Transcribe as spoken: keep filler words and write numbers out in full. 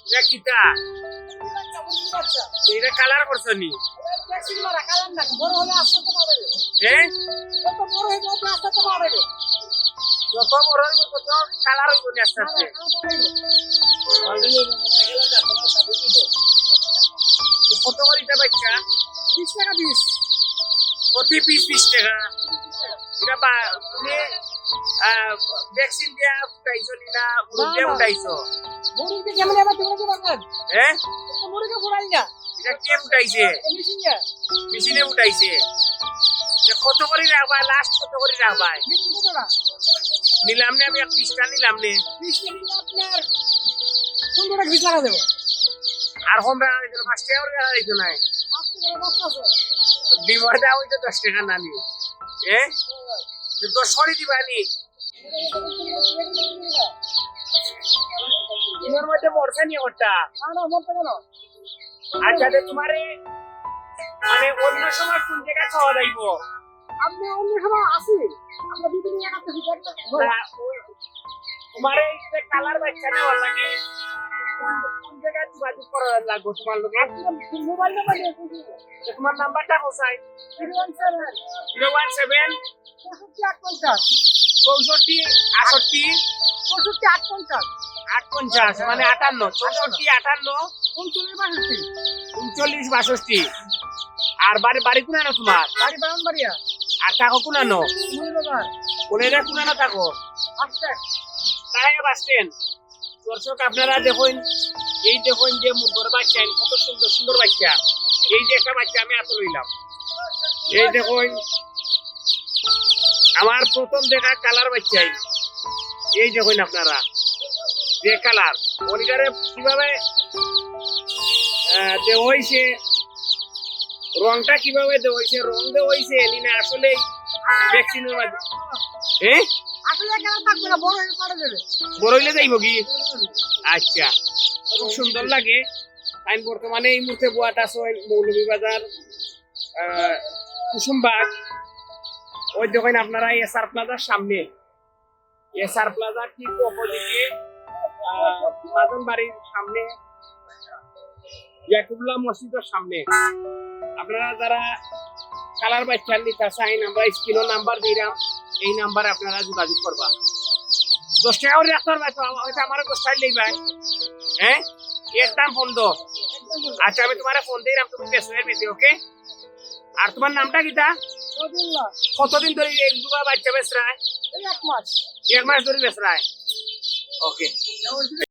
ইটা কিতা? ইটা কালার করছো নি? ভ্যাকসিন মারা, কালার না, বড় হলে আস্তে আস্তে বাড়বে। হ্যাঁ? যত বড় হইব, তত আস্তে আস্তে বাড়বে। যত বড় হইব, তত কালার হইব নি আস্তে আস্তে। কত করে ইটা বাচ্চা? বিশ টাকা পিস। প্রতি পিস বিশ টাকা। ইটা বা-, তুমি, আহ, ভ্যাকসিন দিয়া ফুটাইছো নি না, মুরগ দিয়া ফুটাইছো? মুরগি কেমন আবার তোমরা কি বলবেন? হ্যাঁ? মুরগি ফুটাই না। ইটা কে ফুটাইছে? মেশিন দিয়া। মেশিনে ফুটাইছে। তে কত করি রাখবায়? লাস্ট কত করি রাখবায়? মেশিন কত না? নিলাম নে আমি, এক পিসটা নিলাম নে। পিসটা নিলে আপনার পনেরো টাকা পিস লাগা যাবে। আর কম রাখা যাইতো না, পাঁচ টাকা করে রাখা যাইতো না। পাঁচ টাকা করে পাঁচ আছে। ডিমটা হইতো দশ টাকা না নি। এ? তো দশ করে দিবা নি। ডিমের মধ্যে মরছে নি ওটা? না, না, মরছে কেন? আচ্ছা, তো তোমারে মানে অন্য সময় কোন জায়গায় পাওয়া যাইব? আপনি অন্য সময় আসি, আমরা বিভিন্ন জায়গা থেকে দেখতে পাই। না, ওই তোমার এই যে কালার বাচ্চা নেওয়ার লাগে কোন, কোন জায়গায় যোগাযোগ করা লাগবো তোমার লগে? আপনি মোবাইল নাম্বার দিয়ে দিন। তো তোমার নাম্বারটা কোথায়? Zero one seven. Zero one seven. চৌষট্টি আট পঞ্চাশ। চৌষট্টি আটষট্টি। চৌষট্টি আট পঞ্চাশ। আট পঞ্চাশ, মানে আটান্ন। চৌষট্টি আটান্ন। উনচল্লিশ বাষট্টি। উনচল্লিশ বাষট্টি। আর বাড়ি, বাড়ি কোনানো তোমার? বাড়ি ব্রাহ্মণবাড়িয়া। আর থাকো কোনানো? মৌলভীবাজার। কোনানো থাকো? Bus stand. তারাই বাস স্ট্যান্ড। দর্শক, আপনারা দেখইন, এই দেখইন যে মুরগর বাচ্চা, কত সুন্দর সুন্দর বাচ্চা। এই যে একটা বাচ্চা আমি হাতে লইলাম, এই দেখইন, আমার প্রথম দেখা কালার বাচ্চাই। এই দেখইন আপনারা, যে কালার, অনিকারে কিভাবে, আহ, দেওয়া হইছে, রংটা কিভাবে দেওয়া হইছে, রং দেওয়া হইছে, এলি না আসলে ভ্যাকসিনের মাধ্যমে। হ্যাঁ? আসলে এখানে থাকবে না, বড় হইলে পারা যাবে। বড় হইলে যাইব কি? আচ্ছা, খুব সুন্দর লাগে। আমি বর্তমানে এই মুহূর্তে বওয়াত আছি মৌলভীবাজার, আহ, কুসুমবাগ। ওই দেখইন আপনারা এসআর প্লাজার সামনে, এসআর প্লাজার ঠিক অপোজিটে, আহ, মাজন বাড়ির সামনে, ইয়াকুবুল্লাহ মসজিদের সামনে। আপনারা যারা কালার বাচ্চা নিতা চাইন, আমরা স্ক্রিনও নাম্বার দিলাম, এই নাম্বারে আপনারা যোগাযোগ করবা। দশ টাকা করে রাখতে পারবা তো, হয়তো আমার দশ টাকা লইবা। হ্যাঁ, একদম ফোন দো। আচ্ছা, আমি তোমার ফোন দিলাম, তুমি বেসনের ভিতরে, ওকে? আর তোমার নামটা কিতা? সবিউল্লাহ। কতদিন ধরে এই দুগা বাচ্চা বেচরায়? এই এক মাস। এক মাস ধরে বেচরায়। ওকে।